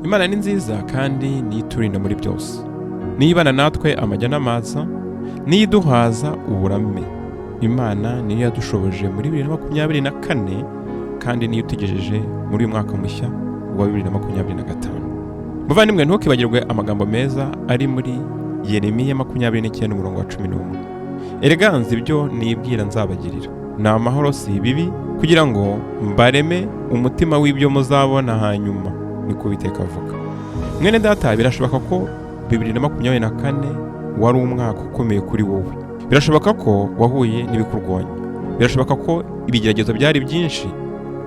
Imana ni nziza kandi niyo iturinda muri byose, niyo ibana natwe amajya n'amaza, niyo iduhaza uburame. Imana niyo yadushoboje muri 2024 kandi niyo itugejeje muri uyu mwaka mushya wa 2025. Muvandimwe, ntukibagirwe amagambo meza ari muri Yeremiya 29 umurongo wa 11: "Erega nzi ibyo nibwira nzabagirira, ni amahoro si ibibi, kugira ngo mbareme umutima w'ibyo muzabona hanyuma, niko Uwiteka avuga." Mwene data, birashoboka ko 2024 wari umwaka ukomeye kuri wowe. Birashoboka ko wahuye n'ibikurwanya, birashoboka ko ibigeragezo byari byinshi,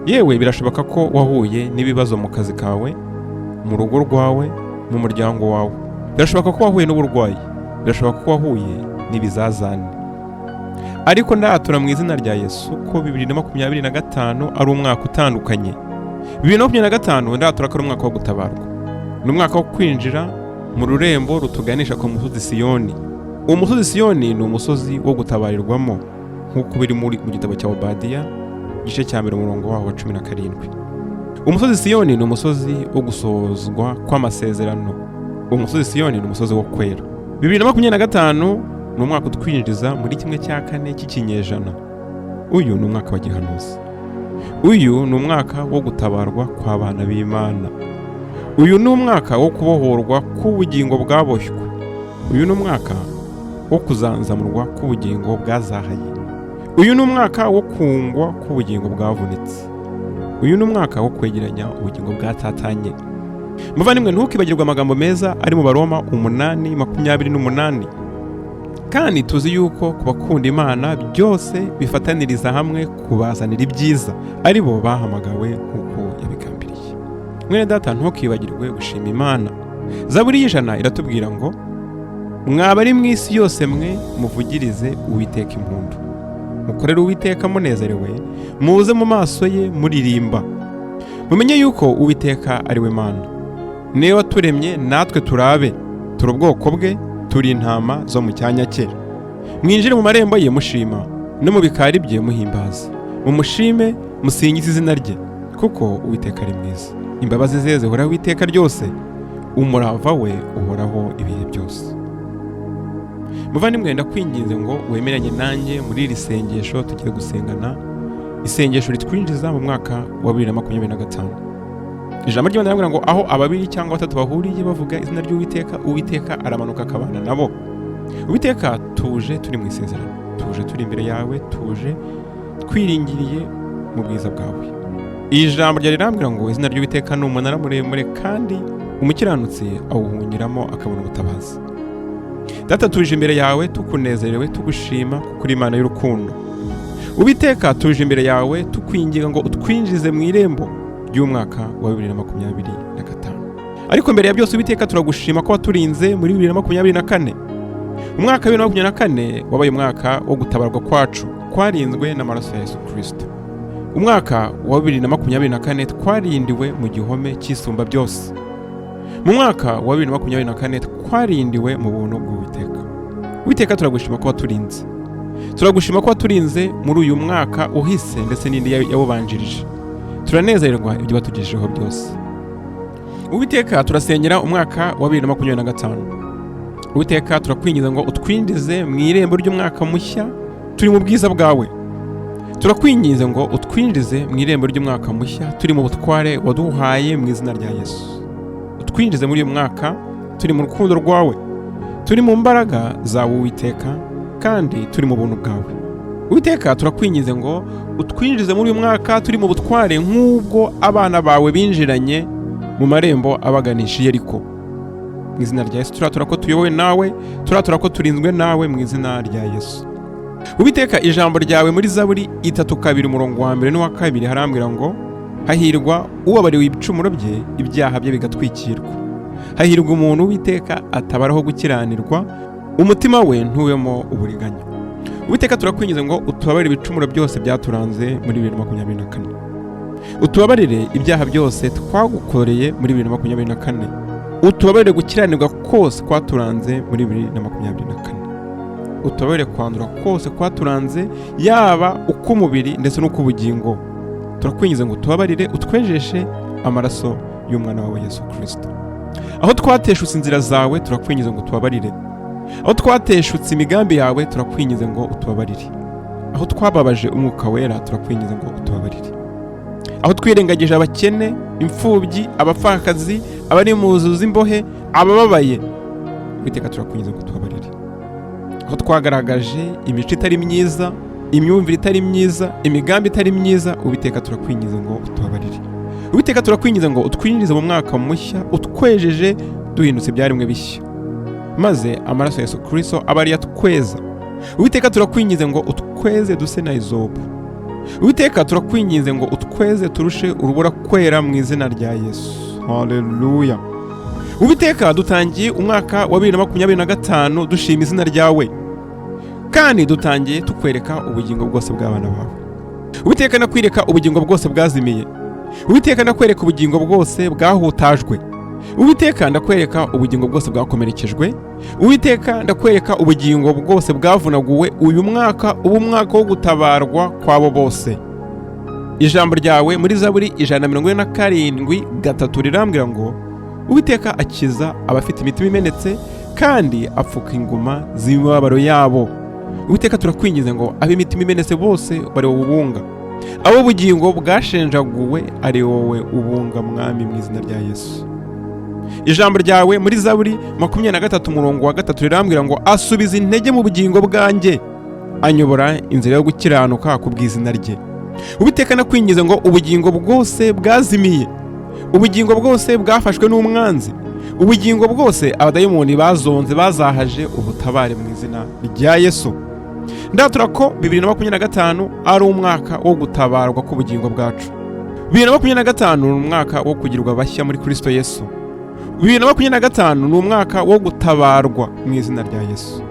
yewe birashoboka ko wahuye n'ibibazo mu kazi kawe, mu rugo rwawe, mu muryango wawe. Birashoboka ko wahuye n'uburwayi, birashoboka ko wahuye n'ibizazane. Ariko ndatura mu izina rya Yesu ko 2025 ari umwaka utandukanye. 2025 ndatura ko ari umwaka wo gutabarwa, ni umwaka wo kwinjira mu rurembo rutuganisha ku musozi Siyoni. Umusozi Siyoni ni umusozi wo gutabarirwamo, nk'uko biri mu gitabo cya Obadiya, igice cya 1, umurongo waho wa 17. Umusozi Siyoni ni umusozi wo gusohozwa kw'amasezerano. Umusozi Siyoni ni umusozi wo kwera. 2025 ni umwaka utwinjiza muri 1/4 cy'ikinyejana. Uyu ni umwaka wa gihanuzi, uyu ni umwaka wo gutabarwa kw'abana b'Imana, uyu ni umwaka wo kubohorwa k'ubugingo bwaboshywe, uyu ni umwaka wo kuzanzamurwa k'ubugingo bwazahaye, uyu ni umwaka wo kungwa k'ubugingo bwavunitse, uyu ni umwaka wo kwegeranya ubugingo bwatatanye. Muvandimwe, ntukibagirwe amagambo meza ari mu Baroma 8:28: "Kandi tuzi yuko ku bakunda Imana byose bifataniriza hamwe kubazanira ibyiza, ari bo bahamagawe nk'uko yabigambiriye." Mwene data, ntukibagirwe gushima Imana. Zaburi y'100 iratubwira ngo: "Mwaba ari mu isi yose mwe, muvugirize Uwiteka impundu, mukorere Uwiteka munezerewe, muze mu maso ye muririmba. Mumenye yuko Uwiteka ari we Mana, niwe waturemye natwe turabe, turi ubwoko bwe, turi intama zo mu cyanya cye. Mwinjire mu marembo ye mushima, no mu bikari bye muhimbaza. Mumushime, musingize izina rye, kuko Uwiteka ari mwiza, imbabazi ze zihoraho iteka ryose, umurava we uhoraho ibihe byose." Muvandimwe, ndakwinginze ngo wemeranye nanjye muri iri sengesho tugiye gusengana, isengesho ritwinjiza mu mwaka wa 2025. Ijambo ry'Imana riramubwira ngo: "Aho ababiri cyangwa batatu bahuriye bavuga izina ry'Uwiteka, Uwiteka aramanuka akabana nabo." Uwiteka, tuje turi mu isezerano, tuje turi imbere yawe, tuje twiringiriye mu bwiza bwawe. Iri jambo ryari rirambwira ngo: "Izina ry'Uwiteka ni umunara muremure, kandi umukiranutsi awuhungiramo akabona ubutabazi." Data, tuje imbere yawe tukunezerewe, tugushima kuko uri Imana y'urukundo. Uwiteka, tuje imbere yawe tukwinginga ngo utwinjize mu irembo ry'umwaka wa 2025. Ariko mbere ya byose, Uwiteka, turagushima ko waturinze muri 2024. Umwaka wa 2024 wabaye umwaka wo gutabarwa kwacu, twarinzwe n'amaraso ya Yesu Kirisito. Umwaka wa 2024 twarindiwe mu gihome cy'Isumba byose. Mu mwaka wa 2024 twarindiwe mu buntu bw'Uwiteka. Uwiteka, turagushima ko waturinze, turagushima ko waturinze muri uyu mwaka uhise ndetse n'indi yawubanjirije. Turanezerwa ibyo watugejejeho byose. Uwiteka, turasengera umwaka wa 2025. Uwiteka, turakwinginze ngo utwinjize mu irembo ry'umwaka mushya turi mu bwiza bwawe. Turakwinginze ngo utwinjize mu irembo ry'umwaka mushya turi mu butware waduhaye mu izina rya Yesu. Utwinjize muri uyu mwaka turi mu rukundo rwawe, turi mu mbaraga zawe Uwiteka, kandi turi mu buntu bwawe. Uwiteka, turakwinginze ngo utwinjize muri uyu mwaka turi mu butware nk'ubwo abana bawe binjiranye mu marembo abaganisha i Yeriko. Mu izina rya Yesu turatura ko tuyobowe nawe, turatura ko turinzwe nawe mu izina rya Yesu. Uwiteka, ijambo ryawe muri Zaburi 3:2, umurongo wa mbere n'uwa kabiri, harambwira ngo: "Hahirwa ubabariwe ibicumuro bye, ibyaha bye bigatwikirwa. Hahirwa umuntu Uwiteka atabaraho gukiranirwa, umutima we ntubemo uburiganya." Uwiteka, turakwinginze ngo utubabarire ibicumuro byose byaturanze muri 2024, utubabarire ibyaha byose twagukoreye muri 2024, utubabarire gukiranirwa kose kwaturanze muri 2024, utubabarire kwandura kose kwaturanze, yaba uk'umubiri ndetse n'uk'ubugingo. Turakwinginze ngo utubabarire, utwejeshe amaraso y'umwana wawe Yesu Kirisito. Aho twateshutse inzira zawe, turakwinginze ngo utubabarire. Aho twateshutse imigambi yawe, turakwinginze ngo utubabarire. Aho twababaje Umwuka Wera, turakwinginze ngo utubabarire. Aho twirengagije abakene, imfubyi, abapfakazi, abari mu nzu z'imbohe, abababaye, Uwiteka, turakwinginze ngo utubabarire. Aho twagaragaje imico itari myiza, imyumvire itari myiza, imigambi itari myiza, Uwiteka, turakwinginze ngo utubabarire. Uwiteka, turakwinginze ngo utwinjize mu mwaka mushya utwejeje, duhindutse ibyaremwe bishya, maze amaraso ya Yesu Kirisito abe ariyo atweza. Uwiteka, turakwinginze ngo utweze duse na izobu. Uwiteka, turakwinginze ngo utweze turushe urubura kwera mu izina rya Yesu. Haleluya! Uwiteka, dutangiye umwaka wa 2025 dushima izina ryawe, kandi dutangiye tukwereka ubugingo bwose bw'abana bawe. Uwiteka, ndakwireka ubugingo bwose bwazimiye. Uwiteka, ndakwereka ubugingo bwose bwahutajwe. Uwiteka, ndakwereka ubugingo bwose bwakomerekejwe. Uwiteka, ndakwereka ubugingo bwose bwavunaguwe. Uyu mwaka uba umwaka wo gutabarwa kwabo bose. Ijambo ryawe muri Zaburi 147:3 rirambwira ngo: "Uwiteka akiza abafite imitima imenetse, kandi apfuka inguma z'imibabaro yabo." Uwiteka, turakwinginze ngo ab'imitima imenetse bose bari wowe ubunga, abo ubugingo bwashenjaguwe ari wowe ubunga, Mwami, mu izina rya Yesu. Ijambo ryawe muri Zaburi 23 umurongo wa 3 rirambwira ngo: "Asubiza intege mu bugingo bwanjye, anyobora inzira yo gukiranuka ku bw'izina rye." Uwiteka, nakwinginze ngo ubugingo bwose bwazimiye, ubugingo bwose bwafashwe n'umwanzi, ubugingo bwose abadayimoni bazonze, bazahaje, ubutabare mu izina rya Yesu. Ndatura ko 2025 ari umwaka wo gutabarwa k'ubugingo bwacu. 2025 ni umwaka wo kugirwa bashya muri Kristo Yesu. 2025 ni umwaka wo gutabarwa mu izina rya Yesu.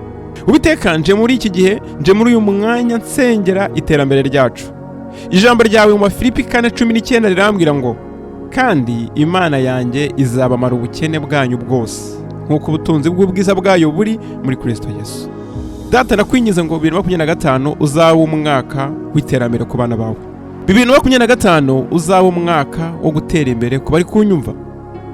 Uwiteka, nje muri iki gihe, nje muri uyu mwanya nsengera iterambere ryacu. Ijambo ryawe mu Bafilipi 4:19 rirambwira ngo: "Kandi Imana yanjye izabamara ubukene bwanyu bwose nk'uko ubutunzi bw'ubwiza bwayo buri muri Kristo Yesu." Data, nakwinginze ngo 2025 uzaba umwaka w'iterambere ku bana bawe. 2025 uzaba umwaka wo gutera imbere ku bari kunyumva.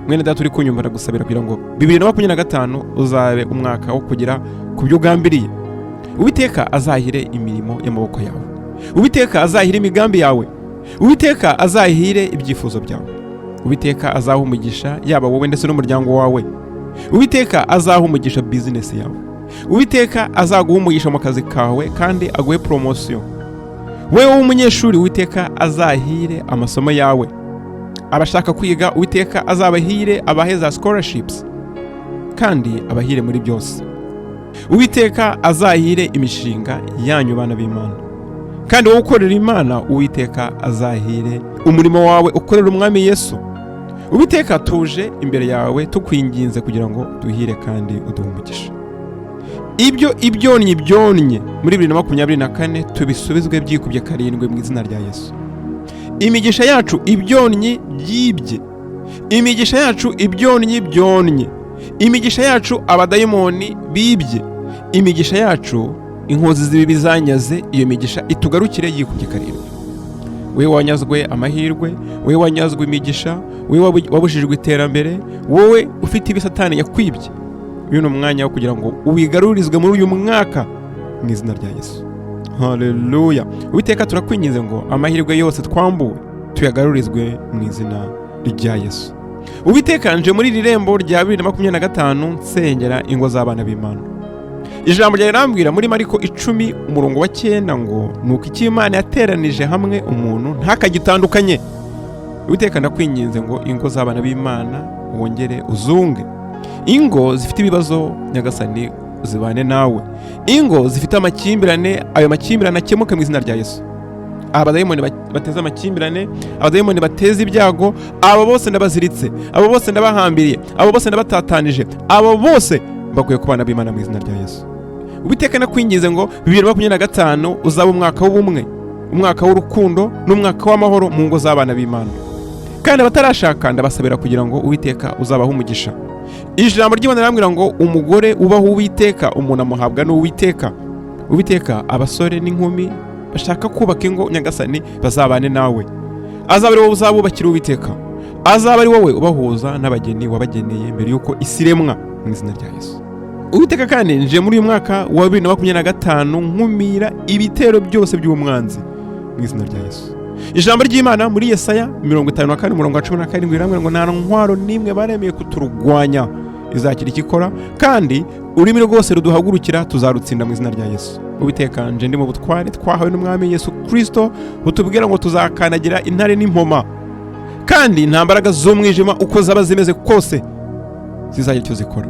Mwene data uri kunyumva, ndagusabira kugira ngo 2025 uzabe umwaka wo kugera ku byo ugambiriye. Uwiteka azahire imirimo y'amaboko yawe. Uwiteka azahire imigambi yawe. Uwiteka azahire ibyifuzo byawe. Uwiteka azaha umugisha yaba wowe ndetse n'umuryango wawe. Uwiteka azaha umugisha bizinesi yawe. Uwiteka azaguha umugisha mu kazi kawe kandi aguhe poromosiyo. Wowe w'umunyeshuri, Uwiteka azahire amasomo yawe. Abashaka kwiga, Uwiteka azabahire, abahe za scholarships kandi abahire muri byose. Uwiteka azahire imishinga yanyu, bana b'Imana. Kandi wowe ukorera Imana, Uwiteka azahire umurimo wawe ukorera Umwami Yesu. Uwiteka, tuje imbere yawe tukwinginze kugira ngo duhire kandi uduhe umugisha. Ibyo ibyonnyi byonnye muri 2024 tubisubizwe byikubye karindwi mu izina rya Yesu. Imigisha yacu ibyonnyi byibye, imigisha yacu ibyonnyi byonnye, imigisha yacu abadayimoni bibye, imigisha yacu inkozi z'ibibi zanyaze, iyo migisha itugarukire yikubye karindwi. Wowe wanyazwe amahirwe, wowe wanyazwe imigisha, wowe wabujijwe iterambere, wowe ufite ibi Satani yakwibye, uyu ni umwanya wo kugira ngo uwigarurizwe muri uyu mwaka mu izina rya Yesu. Haleluya! Uwiteka, turakwinginze ngo amahirwe yose twambuwe tuyagarurizwe mu izina rya Yesu. Uwiteka, nje muri iri rembo rya 2025 nsengera ingo z'abana b'Imana. Ijambo ryawe rirambwira muri Mariko 10 umurongo wa 9 ngo: "Nuko icyo Imana yateranije hamwe, umuntu ntakagitandukanye." Uwiteka, ndakwinginze ngo ingo z'abana b'Imana wongere uzunge. Ingo zifite ibibazo, Nyagasani, zibane nawe. Ingo zifite amakimbirane, ayo makimbirane akemuke mu izina rya Yesu. Abadayimoni bateza amakimbirane, abadayimoni bateza ibyago, abo bose ndabaziritse, abo bose ndabahambiriye, abo bose ndabatatanije, abo bose bakwiye kubana b'Imana mu izina rya Yesu. Uwiteka, nakwinginze ngo 2025 uzaba umwaka w'ubumwe, umwaka w'urukundo n'umwaka w'amahoro mu ngo z'abana b'Imana. Kandi abatarashaka, ndabasabira kugira ngo Uwiteka uzabahe umugisha. Ijambo ry'Imana rirambwira ngo: "Umugore ubaho Uwiteka, umuntu amuhabwa n'Uwiteka." Uwiteka, abasore n'inkumi bashaka kubaka ingo, Nyagasani, bazabane nawe, azaba ari wowe uzabubakira. Uwiteka, Azaba ari wowe ubahuza n'abageni wabageneye mbere y'uko isi iremwa, mu izina rya Yesu. Uwiteka, kandi nje muri uyu mwaka wa 2025 nkumira ibitero byose by'umwanzi, mu izina rya Yesu. Ijambo ry'Imana muri Yesaya 54 umurongo wa 17 riramubwira ngo nta ntwaro n'imwe baremeye kuturwanya izagira icyo ikora, kandi ururimi rwose ruduhagurukira tuzarutsinda, mu izina rya Yesu. Uwiteka, nje ndi mu butware twahawe n'Umwami Yesu Kirisito butubwira ngo tuzakandagira intare n'impoma, kandi nta mbaraga z'umwijima uko zaba zimeze kose zizagira icyo zikora.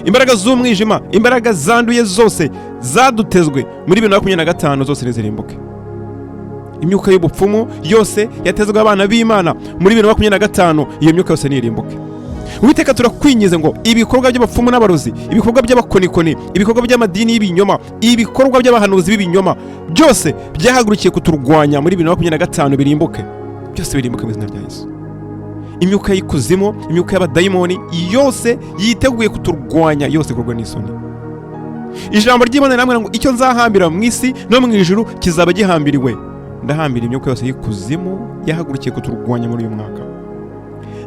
Imbaraga z'umwijima, imbaraga zanduye zose zadutezwe muri 2025 zose nizirimbuke. Imyuka y'ubupfumu yose yatezwe abana b'Imana muri 2025, iyo myuka yose nirimbuke. Uwiteka, turakwingize ngo ibikorwa by'abapfumu n'abarozi, ibikorwa by'abakonikoni, ibikorwa by'amadini y'ibinyoma, ibikorwa by'abahanuzi b'ibinyoma byose byahagurukiye kuturwanya muri 2025 birimbuke, byose birimbuke mu izina rya Yesu. Imyuka y'ikuzimu, imyuka y'abadayimoni yose yiteguye kuturwanya yose ikorwa n'isoni. Ijambo ry'Imana riramubwira ngo icyo nzahambira mu isi no mu ijuru kizaba gihambiriwe. Ndahambira imyuka yose y'ikuzimu yahagurukiye kuturwanya muri uyu mwaka.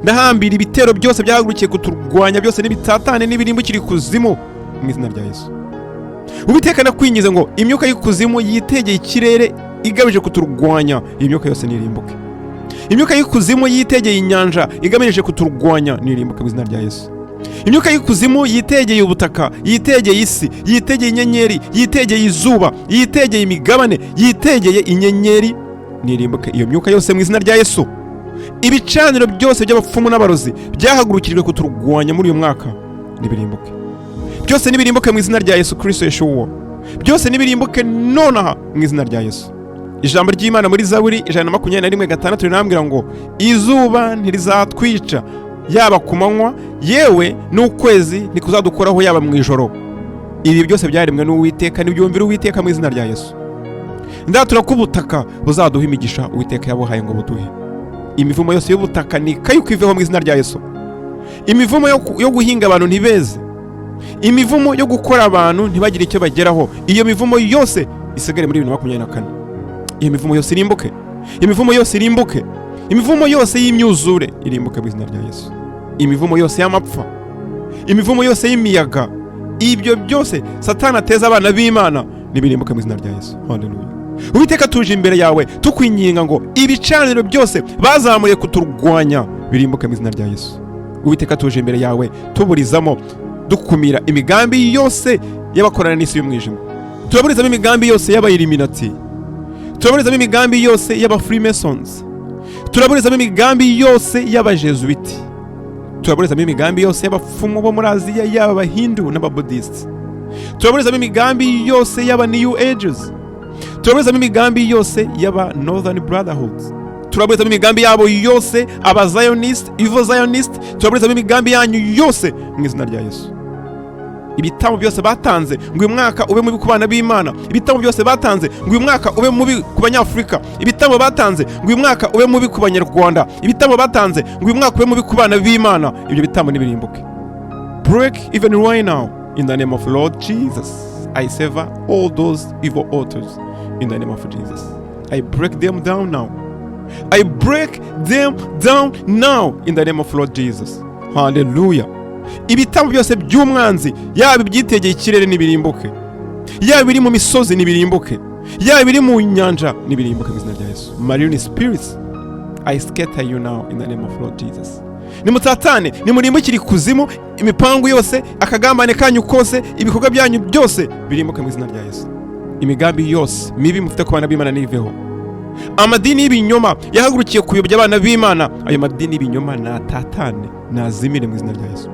Ndahambira ibitero byose byahagurukiye kuturwanya byose n'ibitatane n'ibirimbukira ikuzimu, mu izina rya Yesu. Uwiteka, ndakwingize ngo imyuka y'ikuzimu yitegeye ikirere igamije kuturwanya, iyi myuka yose nirimbuke. Imyuka y'ikuzimu yitegeye inyanja igamije kuturwanya nirimbuke, mu izina rya Yesu. Imyuka y'ikuzimu yitegeye ubutaka, yitegeye isi, yitegeye inyenyeri, yitegeye izuba, yitegeye imigabane, yitegeye inyenyeri, nirimbuke iyo myuka yose, mu izina rya Yesu. Ibicaniro byose by'abapfumu n'abarozi byahagurukirijwe kuturwanya muri uyu mwaka nibirimbuke, byose nibirimbuke mu izina rya Yesu Kirisito Yeshuwa. Byose nibirimbuke nonaha, mu izina rya Yesu. Ijambo ry'Imana muri Zaburi 121:6 rirambwira ngo izuba ntirizatwica yaba ku manywa, yewe n'ukwezi ntikuzadukoraho yaba mu ijoro. Ibi byose byaremwe n'Uwiteka, nibyumvira Uwiteka, mu izina rya Yesu. Ndatura ko ubutaka buzaduha imigisha Uwiteka yabuhaye ngo buduhe. Imivumo yose y'ubutaka ni ikayuko mu izina rya Yesu. Imivumo yo guhinga abantu ntibeze, imivumo yo gukora abantu ntibagire icyo bageraho, iyo mivumo yose isigare muri 2024. Iyo mivumo yose irimbuke, imivumo yose irimbuke. Imivumo yose y'imyuzure irimbuke mu izina rya Yesu. Imivumo yose y'amapfa, imivumo yose y'imiyaga, ibyo byose Satani ateza abana b'Imana nibirimbuke mu izina rya Yesu. Haleluya! Uwiteka, tuje imbere yawe tukwinginga ngo ibicaniro byose bazamuye kuturwanya birimbuke mu izina rya Yesu. Uwiteka, tuje imbere yawe tuburizamo, dukumira imigambi yose y'abakorana n'isi y'umwijima. Turaburizamo imigambi yose y'abayiliminati, turaburizamo imigambi yose y'abafreemasons, turaburizamo imigambi yose y'abajesuiti, turaburizamo imigambi yose y'abapfumu bo muri Aziya, yaba abahindu n'ababudisiti, turaburizamo imigambi yose y'aba New Ages, turaburizamo imigambi yose y'aba Northern Brotherhoods, turaburizamo imigambi yabo yose, aba Zionist, evil Zionist, turaburizamo imigambi yanyu yose mu izina rya Yesu. Ibitambo byose batanze ngo uyu mwaka ube mubi ku bana b'Imana, ibitambo byose batanze ngo uyu mwaka ube mubi ku Banyafurika, ibitambo batanze ngo uyu mwaka ube mubi ku Banyarwanda, ibitambo batanze ngo uyu mwaka ube mubi ku bana b'Imana, ibyo bitambo nibirimbuke. Break even right now in the name of Lord Jesus. I sever all those evil altars in the name of Jesus. I break them down now. I break them down now in the name of Lord Jesus. Hallelujah! Ibitambo byose by'umwanzi, yaba ibyitegeye ikirere nibirimbuke, yaba ibiri mu misozi nibirimbuke, yaba ibiri mu nyanja nibirimbuke, mu izina rya Yesu. Marine spirits, I scatter you now in the name of Lord Jesus. Nimutatane, nimurimbukire ikuzimu. Imipangu yose, akagambane kanyu kose, ibikorwa byanyu byose birimbuke mu izina rya Yesu. Imigambi yose mibi mufite ku bana b'Imana niveho. Amadini y'ibinyoma yahagurukiye kuyobya abana b'Imana, ayo madini y'ibinyoma natatane, nazimire mu izina rya Yesu.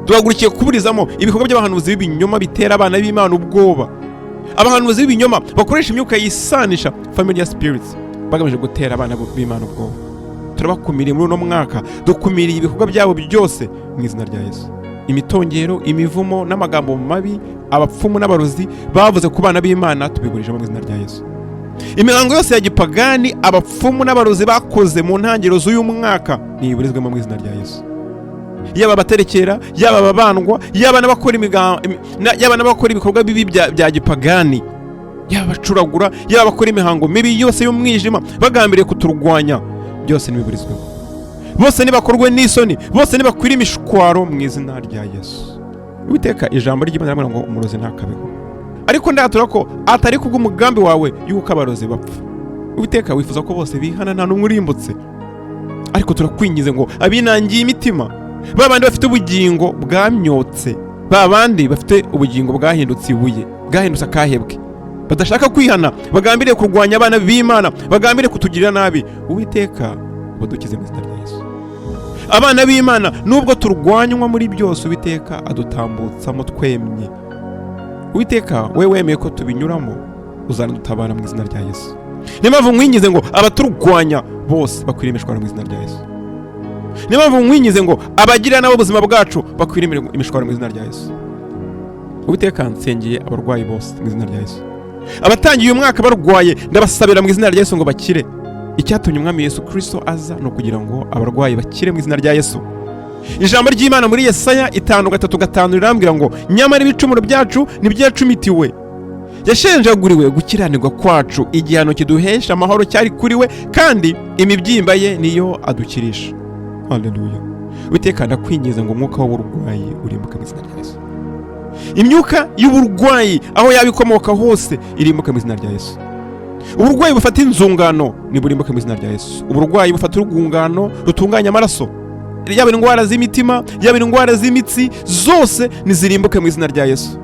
Duhagurukiye kuburizamo ibikorwa by'abahanuzi b'ibinyoma bitera abana b'Imana ubwoba, abahanuzi b'ibinyoma bakoresha imyuka yisanisha, familiar spirits, bagamije gutera abana b'Imana ubwoba. Turabakumiriye muri uno mwaka, dukumiriye ibikorwa byabo byose mu izina rya Yesu. Imitongero, imivumo n'amagambo mabi abapfumu n'abarozi bavuze ku bana b'Imana tubiburijemo mu izina rya Yesu. Imihango yose ya gipagani abapfumu n'abarozi bakoze mu ntangiriro z'uyu mwaka ntiburizwemo mu izina rya Yesu. Yaba abaterekera, yaba ababandwa, yaba n'abakora yaba n'abakora ibikorwa bibi bya gipagani, yaba abacuragura, yaba abakora imihango mibi yose y'umwijima bagambiriye kuturwanya, byose ntibiburizwemo. Bose nibakorwe n'isoni, bose nibakwira imishwaro mu izina rya Yesu. Uwiteka, ijambo ry'Imana riramubwira ngo umurozi ntakabeho, ariko ndatura ko atari kubw'umugambi wawe yuko abarozi bapfa. Uwiteka, wifuza ko bose bihana, nta n'umwe urimbutse, ariko turakwingize ngo abinangiye imitima, ba bandi bafite ubugingo bwamyotse, ba bandi bafite ubugingo bwahindutse ibuye, bwahindutse akahebwe, badashaka kwihana, bagambiriye kurwanya abana b'Imana, bagambiriye kutugirira nabi, Uwiteka ubadukize mu izina rya Yesu. Abana b'Imana, nubwo turwanywa muri byose, Uwiteka adutambutsamo twemye. Uwiteka, we wemeye ko tubinyuramo, uzanadutabara mu izina rya Yesu. Niyo mpamvu nkwingize ngo abaturwanya bose bakwiriye imishwaro mu izina rya Yesu. Niyo mpamvu nkwingize ngo abagira nabo ubuzima bwacu bakwiriye imishwaro mu izina rya Yesu. Uwiteka, nsengeye abarwayi bose mu izina rya Yesu. Abatangiye uyu mwaka barwaye, ndabasabira mu izina rya Yesu ngo bakire. Icyatumye Umwami Yesu Kristo aza ni ukugira ngo abarwayi bakire mu izina rya Yesu. Ijambo ry'Imana muri Yesaya 5:3-5 rirambwira ngo nyamara ibicumuro byacu nibyo yacumitiwe, yashenjaguriwe gukiranirwa kwacu, igihano kiduhesha amahoro cyari kuri we, kandi imibyimba ye niyo adukirisha. Haleluya! Uwiteka, ndakwinginze ngo umwuka w'uburwayi urimbuke mu izina rya Yesu. Imyuka y'uburwayi aho yaba ikomoka hose irimbuke mu izina rya Yesu. Uburwayi bufata inzungano niburimbuke mu izina rya Yesu. Uburwayi bufata urwungano rutunganya amaraso, yaba indwara z'imitima, yaba indwara z'imitsi, zose nizirimbuke mu izina rya Yesu.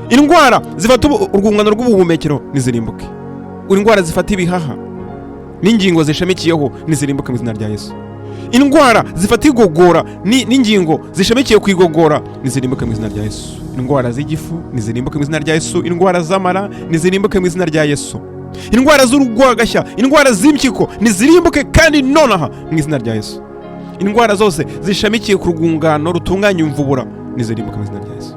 Indwara zifata urwungano rw'ubuhumekero nizirimbuke. Indwara zifata ibihaha n'ingingo zishamikiyeho nizirimbuke mu izina rya Yesu. Indwara zifata igogora n'ingingo zishamikiye ku igogora nizirimbuke mu izina rya Yesu. Indwara z'igifu nizirimbuke mu izina rya Yesu. Indwara z'amara nizirimbuke mu izina rya Yesu. Indwara z'urwagashya, indwara z'impyiko nizirimbuke kandi nonaha mu izina rya Yesu. Indwara zose zishamikiye ku rwungano rutunganya imvubura nizirimbuke mu izina rya Yesu.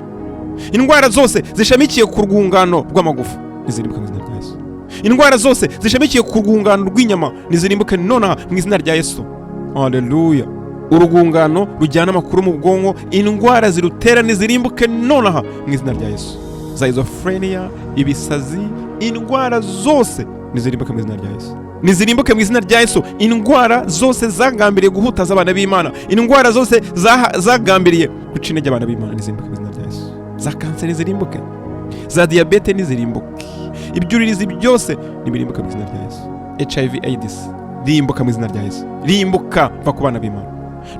Indwara zose zishamikiye ku rwungano rw'amagufa nizirimbuke mu izina rya Yesu. Indwara zose zishamikiye ku rwungano rw'inyama nizirimbuke nonaha mu izina rya Yesu. Haleluya! Urwungano rujyana amakuru mu bwonko, indwara zirutera nizirimbuke nonaha mu izina rya Yesu. Za schizophrenia, ibisazi, indwara zose nizirimbuke mu izina rya Yesu, nizirimbuke mu izina rya Yesu. Indwara zose zagambiriye guhutaza abana b'Imana, indwara zose zagambiriye guca intege abana b'Imana nizirimbuke mu izina rya Yesu. Za kanseri zirimbuke, za diyabete nizirimbuke, ibyuririzi byose nibirimbuke mu izina rya Yesu. HIV AIDS rimbuka mu izina rya Yesu, rimbuka, va ku bana b'Imana.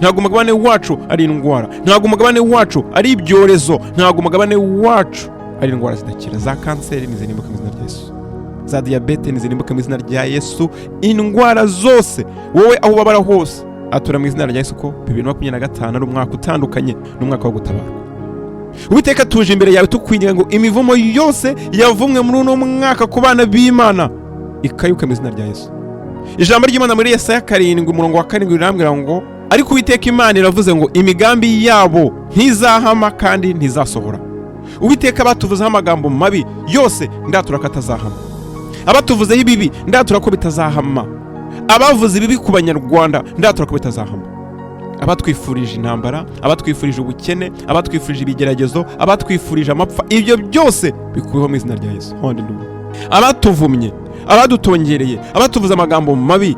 Ntabwo umugabane wacu ari indwara, ntabwo umugabane wacu ari ibyorezo, ntabwo umugabane wacu ari indwara zidakira. Za kanseri nizirimbuke mu izina rya Yesu, za diyabete nizirimbuke mu izina rya Yesu. Indwara zose, wowe aho ubabara hose, atura mu izina rya Yesu ko 2025 ari umwaka utandukanye n'umwaka wo gutabarwa. Uwiteka, tuje imbere yawe tukwinginga ngo imivumo yose yavumwe muri uno mwaka ku bana b'Imana ikayuke mu izina rya Yesu. Ijambo ry'Imana muri Yesaya 7 umurongo wa 7 rirambwira ngo ariko Uwiteka Imana iravuze ngo imigambi yabo ntizahama kandi ntizasohora. Uwiteka, batuvuzeho amagambo mabi yose, ndatura ko atazahama. Abatuvuzeho ibibi, ndatura ko bitazahama. Abavuze ibibi ku Banyarwanda, ndatura ko bitazahama. Abatwifurije intambara, abatwifurije ubukene, abatwifurije ibigeragezo, abatwifurije amapfa, ibyo byose bikuweho mu izina rya Yesu. Haleluya! Abatuvumye, abadutongereye, abatuvuze amagambo mabi,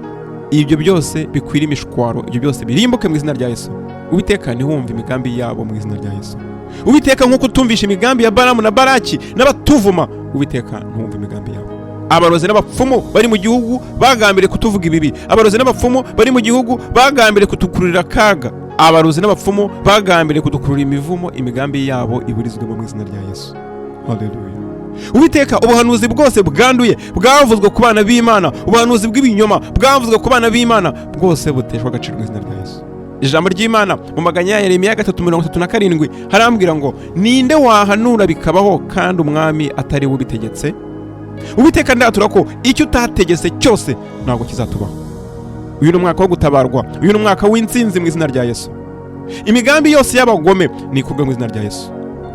ibyo byose bikwira imishwaro, ibyo byose birimbuke mu izina rya Yesu. Uwiteka, ntiwumve imigambi yabo mu izina rya Yesu. Uwiteka, nk'uko utumvisha imigambi ya Balamu na Baraki n'abatuvuma, Uwiteka, ntiwumve imigambi yabo. Abarozi n'abapfumu bari mu gihugu bagambiriye kutuvuga ibibi, abarozi n'abapfumu bari mu gihugu bagambiriye kutukururira akaga, abarozi n'abapfumu bagambiriye kudukurura imivumo, imigambi yabo iburizwemo mu izina rya Yesu. Haleluya! Uwiteka, ubuhanuzi bwose bwanduye bwavuzwe ku bana b'Imana, ubuhanuzi bw'ibinyoma bwavuzwe ku bana b'Imana, bwose buteshwa agaciro mu izina rya Yesu. Ijambo ry'Imana mu maganya ya Yeremiya 3:37 harambwira ngo ninde wahanura bikabaho kandi umwami atari we ubitegetse? Uwiteka, ndatura ko icyo utategetse cyose ntabwo kizatubaho. Uyu ni umwaka wo gutabarwa, uyu ni umwaka w'intsinzi mu izina rya Yesu. Imigambi yose y'abagome ni ikorwa mu izina rya Yesu.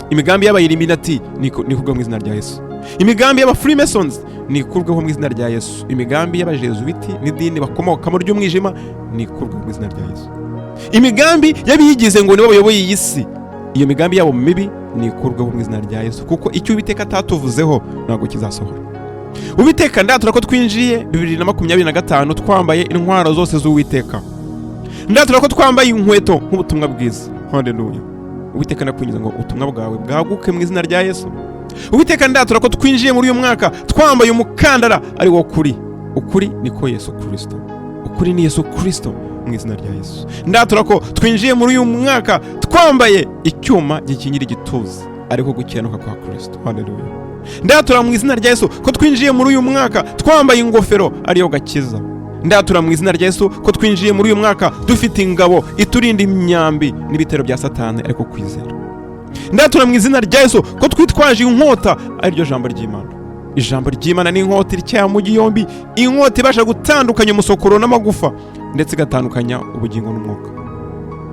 Imigambi y'abayiliminati ni ikorwa mu izina rya Yesu. Imigambi y'abafreemasons ni ikurweho mu izina rya Yesu. Imigambi y'abajezuwiti n'idini bakomokamo ry'umwijima ni ikurweho mu izina rya Yesu. Imigambi y'abiyigize ngo nibo bayoboye iyi si, iyo migambi yabo mibi ni ikurweho mu izina rya Yesu, kuko icyo Uwiteka atatuvuzeho ntabwo kizasohora. Uwiteka, ndatura ko twinjiye 2025 twambaye intwaro zose z'Uwiteka. Ndatura ko twambaye inkweto nk'ubutumwa bwiza. Haleluya. Uwiteka, ndakwinginze ngo ubutumwa bwawe bwaguke mu izina rya Yesu. Uwiteka, ndatura ko twinjiye muri uyu mwaka twambaye umukandara ari wo kuri. Ukuri niko Yesu Kirisito, ukuri ni Yesu Kirisito mu izina rya Yesu. Ndatura ko twinjiye muri uyu mwaka twambaye icyuma gikingira igituza, ariko gukiranuka kwa Kirisito. Haleluya. Ndatura mu izina rya Yesu ko twinjiye muri uyu mwaka twambaye ingofero ariyo gakiza. Ndatura mu izina rya Yesu ko twinjiye muri uyu mwaka dufite ingabo iturinda imyambi n'ibitero bya Satani, ariko kwizera. Ndatura mu izina rya Yesu ko twitwaje inkota, ariryo jambo ry'Imana. Ijambo ry'Imana ni inkota ityaye mu yombi, inkota ibasha gutandukanya umusokoro n'amagufa, ndetse igatandukanya ubugingo n'umwuka.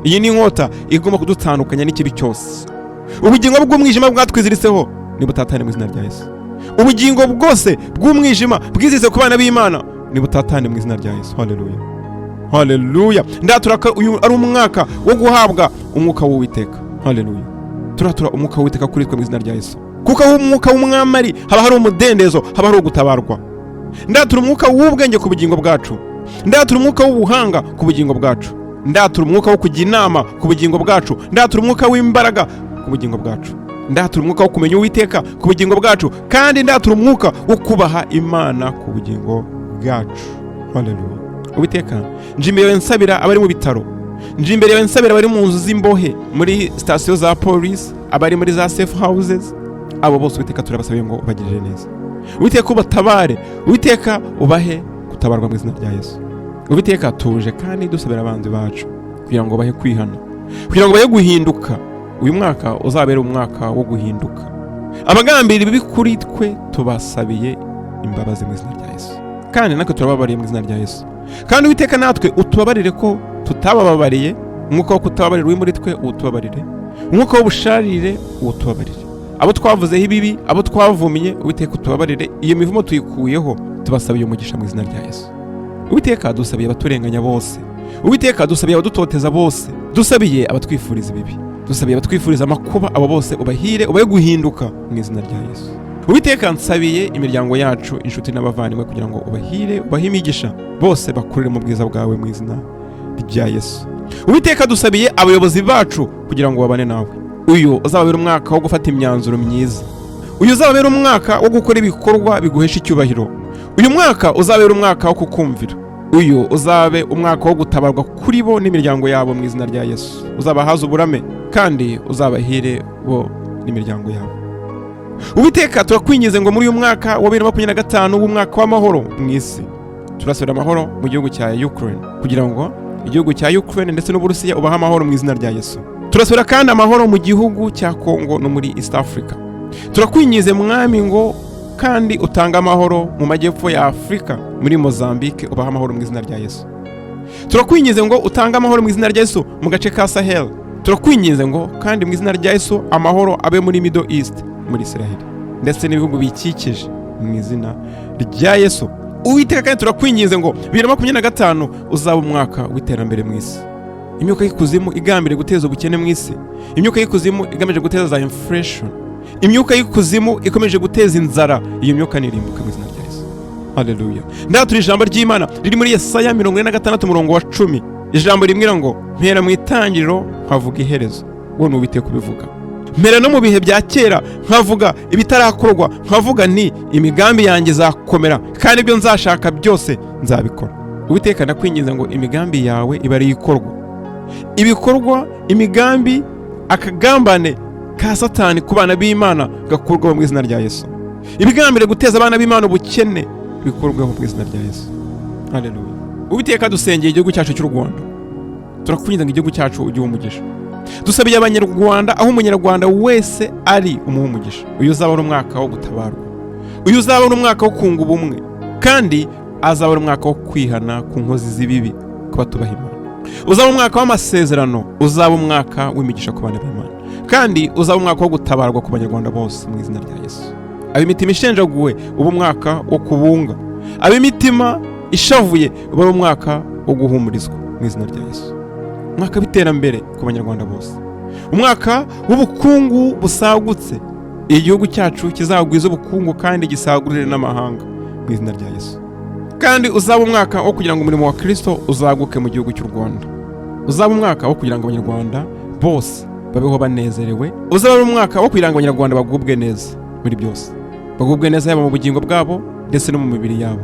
Iyi ni inkota igomba kudutandukanya n'ikibi cyose. Ubugingo bw'umwijima bwatwiziritseho nibutatane mu izina rya Yesu. Ubugingo bwose bw'umwijima bwiziritse ku bana b'Imana nibutatane mu izina rya Yesu. Haleluya, haleluya. Ndatura ko uyu ari umwaka wo guhabwa umwuka w'Uwiteka. Haleluya. Turatura umwuka w'Uwiteka kuri twe mu izina rya Yesu, kuko aho umwuka w'umwami ari haba hari umudendezo, haba hari ugutabarwa. Ndatura umwuka w'ubwenge ku bugingo bwacu. Ndatura umwuka w'ubuhanga ku bugingo bwacu. Ndatura umwuka wo kujya inama ku bugingo bwacu. Ndatura umwuka w'imbaraga ku bugingo bwacu. Ndatura umwuka wo kumenya Uwiteka ku bugingo bwacu, kandi ndatura umwuka wo kubaha Imana ku bugingo bwacu. Haleluya. Uwiteka, nje imbere yawe nsabira abari mu bitaro. Nje imbere yawe nsabira abari mu nzu z'imbohe, muri sitasiyo za polisi, abari muri za safe houses. Abo bose, Uwiteka, turabasabiye ngo ubagirire neza. Uwiteka, ubatabare. Uwiteka, ubahe gutabarwa mu izina rya Yesu. Uwiteka, tuje kandi dusabira abanzi bacu kugira ngo bahe kwihana, kugira ngo bahe guhinduka. Uyu mwaka uzabere umwaka wo guhinduka. Abagambira ibibi kuri twe tubasabiye imbabazi mu izina rya Yesu, kandi natwe turababariye mu izina rya Yesu. Kandi Uwiteka, natwe utubabarire ko tutabababariye. Umwuka wo kutababarira uri muri twe uwutubabarire, umwuka w'ubusharire uwutubabarire. Abo twavuzeho ibibi, abo twavumye, Uwiteka utubabarire. Iyo mivumo tuyikuyeho, tubasabiye umugisha mu izina rya Yesu. Uwiteka, dusabiye abaturenganya bose. Uwiteka, dusabiye abadutoteza bose. Dusabiye abatwifuriza ibibi, dusabiye abatwifuriza amakuba. Abo bose ubahire, ubahe guhinduka mu izina rya Yesu. Uwiteka, nsabiye imiryango yacu, inshuti n'abavandimwe, kugira ngo ubahire, ubahe imigisha, bose bakurire mu bwiza bwawe mu izina rya Yesu. Uwiteka, dusabiye abayobozi bacu kugira ngo babane nawe. Uyu uzababera umwaka wo gufata imyanzuro myiza. Uyu uzababera umwaka wo gukora ibikorwa biguhesha icyubahiro. Uyu mwaka uzabera umwaka wo kukumvira. Uyu uzabe umwaka wo gutabarwa kuri bo n'imiryango yabo mu izina rya Yesu. Uzabahaze uburame kandi uzabahire bo n'imiryango yabo. Uwiteka, turakwinginze ngo muri uyu mwaka wa 2025 w'umwaka w'amahoro mu isi, turasabira amahoro mu gihugu cya Ukraine, kugira ngo igihugu cya Ukraine ndetse n'Uburusiya ubahe amahoro mu izina rya Yesu. Turasabira kandi amahoro mu gihugu cya Congo no muri East Africa. Turakwinginze, Mwami, ngo kandi utange amahoro mu majyepfo ya Afurika, muri Mozambique, ubahe amahoro mu izina rya Yesu. Turakwinginze ngo utange amahoro mu izina rya Yesu mu gace ka Sahel. Turakwinginze ngo kandi mu izina rya Yesu amahoro abe muri Middle East, muri Israel ndetse n'ibihugu bikikije mu izina rya Yesu. Uwiteka, kandi turakwinginze ngo 2025 uzaba umwaka w'iterambere mu isi. Imyuka y'ikuzimu igambiriye guteza ubukene mu isi, imyuka y'ikuzimu igamije guteza za inflation, imyuka y'ikuzimu ikomeje guteza inzara, iyo myuka nirimbuka mu izina rya Yesu. Haleluya. Ndatura ijambo ry'Imana riri muri Yesaya 46 umurongo wa 10, ijambo rimwira ngo: "Mpera mu itangiriro nkavuga iherezo." Wowe ni Uwiteka ubivuga. "Mpera no mu bihe bya kera nkavuga ibitarakorwa, nkavuga nti: 'Imigambi yanjye izakomera, kandi ibyo nzashaka byose nzabikora.'" Uwiteka, ndakwinginze ngo imigambi yawe ibe ari ikorwa, ibikorwa, imigambi, akagambane ka Satani ku bana b'Imana gakurwaho mu izina rya Yesu. Ibigambiriye guteza abana b'Imana ubukene bikurwaho mu izina rya Yesu. Haleluya. Uwiteka, dusengeye igihugu cyacu cy'u Rwanda. Turakwinginze ngo igihugu cyacu ujye umugisha. Dusabiye Abanyarwanda, aho Umunyarwanda wese ari umuha umugisha. Uyu uzaba ari umwaka wo gutabarwa, uyu uzaba ari umwaka wo kunga ubumwe, kandi azaba ari umwaka wo kwihana ku nkozi z'ibibi, ku batubaha Imana. Uzaba umwaka w'amasezerano, uzaba umwaka w'imigisha ku bana b'Imana, kandi uzaba umwaka wo gutabarwa ku Banyarwanda bose mu izina rya Yesu. Ab'imitima ishenjaguwe uba umwaka wo kubunga, ab'imitima ishavuye uba ari umwaka wo guhumurizwa mu izina rya Yesu. Umwaka w'iterambere ku Banyarwanda bose, umwaka w'ubukungu busagutse, igihugu cyacu kizagwiza ubukungu kandi gisagurire n'amahanga mu izina rya Yesu. Kandi uzaba umwaka wo kugira ngo umurimo wa Kirisito uzaguke mu gihugu cy'u Rwanda. Uzaba umwaka wo kugira ngo Abanyarwanda bose babeho banezerewe. Uzaba ari umwaka wo kugira ngo Abanyarwanda bagubwe neza muri byose, bagubwe neza yaba mu bugingo bwabo ndetse no mu mibiri yabo.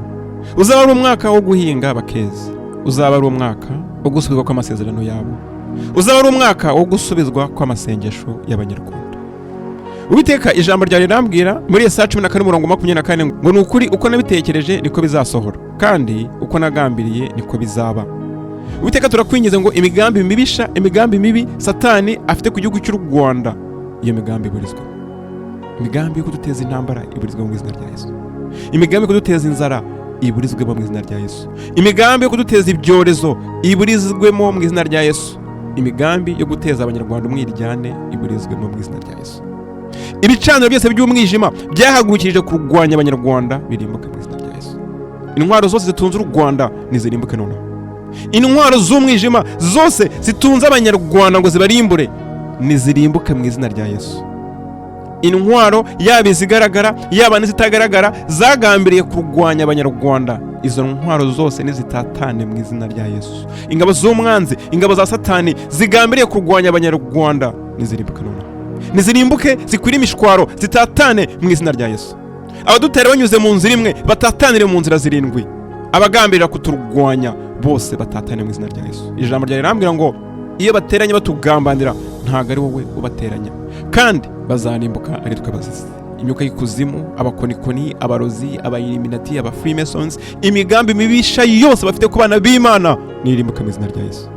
Uzaba ari umwaka wo guhinga bakeza. Uzaba ari umwaka wo gusubizwa kw'amasezerano yabo. Uzaba ari umwaka wo gusubizwa kw'amasengesho y'Abanyarwanda. Uwiteka, ijambo ryawe rirambwira muri Yesaya 14 umurongo 24 ngo: "Ni ukuri, uko nabitekereje niko bizasohora, kandi uko nagambiriye niko bizaba." Uwiteka, turakwingize ngo imigambi mibisha, imigambi mibi Satani afite ku gihugu cy'u Rwanda, iyo migambi iburizwa. Imigambi yo kuduteza intambara iburizwa mu izina rya Yesu. Imigambi yo kuduteza inzara iburizwemo mu izina rya Yesu. Imigambi yo kuduteza ibyorezo iburizwemo mu izina rya Yesu. Imigambi yo guteza Abanyarwanda umwiryane iburizwemo mu izina rya Yesu. Ibicaniro byose by'umwijima byahagurukirije kurwanya Abanyarwanda birimbuke mu izina rya Yesu. Intwaro zose zitunze u Rwanda nizirimbuke nonaha. Intwaro z'umwijima zose zitunze Abanyarwanda ngo zibarimbure nizirimbuke mu izina rya Yesu. Intwaro, yaba izigaragara yaba n'izitagaragara, zagambiriye kurwanya Abanyarwanda, izo ntwaro zose nizitatane mu izina rya Yesu. Ingabo z'umwanzi, ingabo za Satani zigambiriye kurwanya Abanyarwanda nizirimbuke nonaha, nizirimbuke, zikwire imishwaro, zitatane mu izina rya Yesu. Abadutera banyuze mu nzira imwe batatanire mu nzira zirindwi. Abagambirira kuturwanya bose batatane mu izina rya Yesu. Ijambo ryawe rirambwira ngo iyo bateranye batugambanira, ntabwo ari wowe ubateranya, kandi bazarimbuka ari twe bazize. Imyuka y'ikuzimu, abakonikoni, abarozi, abayiliminati, aba Freemasons, imigambi mibisha yose bafite ku bana b'Imana nirimbuke mu izina rya Yesu.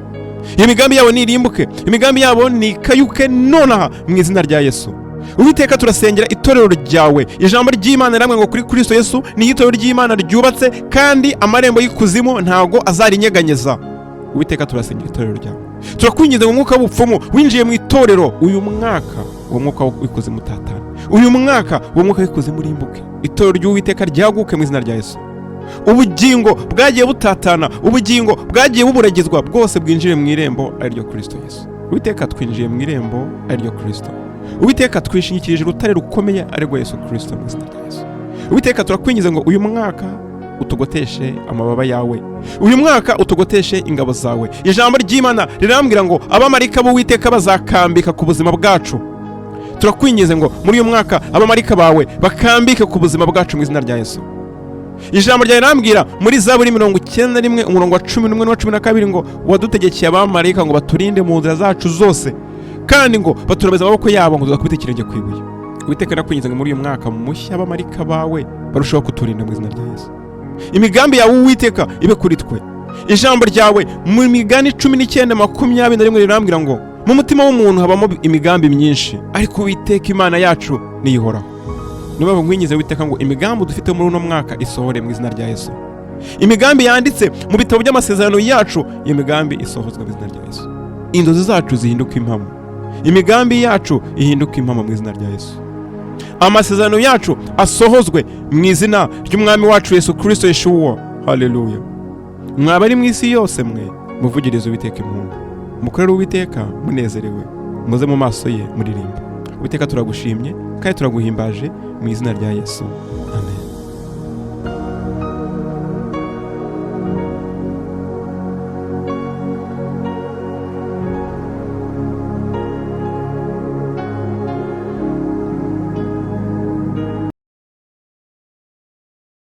Iyo migambi yabo nirimbuke, imigambi yabo nikayuke nonaha mu izina rya Yesu. Uwiteka, turasengera itorero ryawe. Ijambo ry'Imana riramwe ngo kuri Kristo Yesu ni itorero ry'Imana ryubatse, kandi amarembo y'ikuzimu ntago azarinyeganyeza. Uwiteka, turasengera itorero ryawe. Turakwinginze mu mwuka w'ubupfumu winjiye mu itorero uyu mwaka, uwo mwuka w'ikuzimu utatane. Uyu mwaka uwo mwuka w'ikuzimu urimbuke, itorero ry'Uwiteka ryaguke mu izina rya Yesu. Ubugingo bwagiye butatana, ubugingo bwagiye buburagizwa bwose bwinjire mu irembo ariryo Kristo Yesu. Uwiteka, twinjiye mu irembo ariryo Kristo. Uwiteka, twishingikirije urutare rukomeye arirwo Yesu Kristo mu izina rya Yesu. Uwiteka, turakwingize ngo uyu mwaka utugoteshe amababa yawe, uyu mwaka utugoteshe ingabo zawe. Ijambo ry'Imana rirambwira ngo abamarayika b'Uwiteka bazakambika ku buzima bwacu. Turakwingize ngo muri uyu mwaka abamarayika bawe bakambike ku buzima bwacu mu izina rya Yesu. Ijambo ryawe rirambwira muri Zaburi 91 umurongo wa 11 n'uwa 12 ngo wadutegekeye abamarayika ngo baturinde mu nzira zacu zose, kandi ngo baturabeze amaboko yabo ngo tudakubita ikirenge ku ibuye. Uwiteka, nakwinginze ngo muri uyu mwaka mushya abamarayika bawe barushaho kuturinda mu izina rya Yesu. Imigambi yawe, Uwiteka, ibe kuri twe. Ijambo ryawe mu Migani 19:21 rirambwira ngo mu mutima w'umuntu habamo imigambi myinshi, ariko Uwiteka Imana yacu niyihoraho. Niyo mpamvu nkwinginze, Uwiteka, ngo imigambi dufite muri uno mwaka isohore mu izina rya Yesu. Imigambi yanditse mu bitabo by'amasezerano yacu, iyo migambi isohozwa mu izina rya Yesu. Inzozi zacu zihinduka impamo, imigambi yacu ihinduka impamo mu izina rya Yesu. Amasezerano yacu asohozwe mu izina ry'Umwami wacu Yesu Kirisito Yeshuwa. Haleluya! Mwaba ari mu isi yose mwe, muvugirize Uwiteka impundu, mukorere Uwiteka munezerewe, muze mu maso ye muririmba. Uwiteka, turagushimye kandi turaguhimbaje mu izina rya Yesu, amen.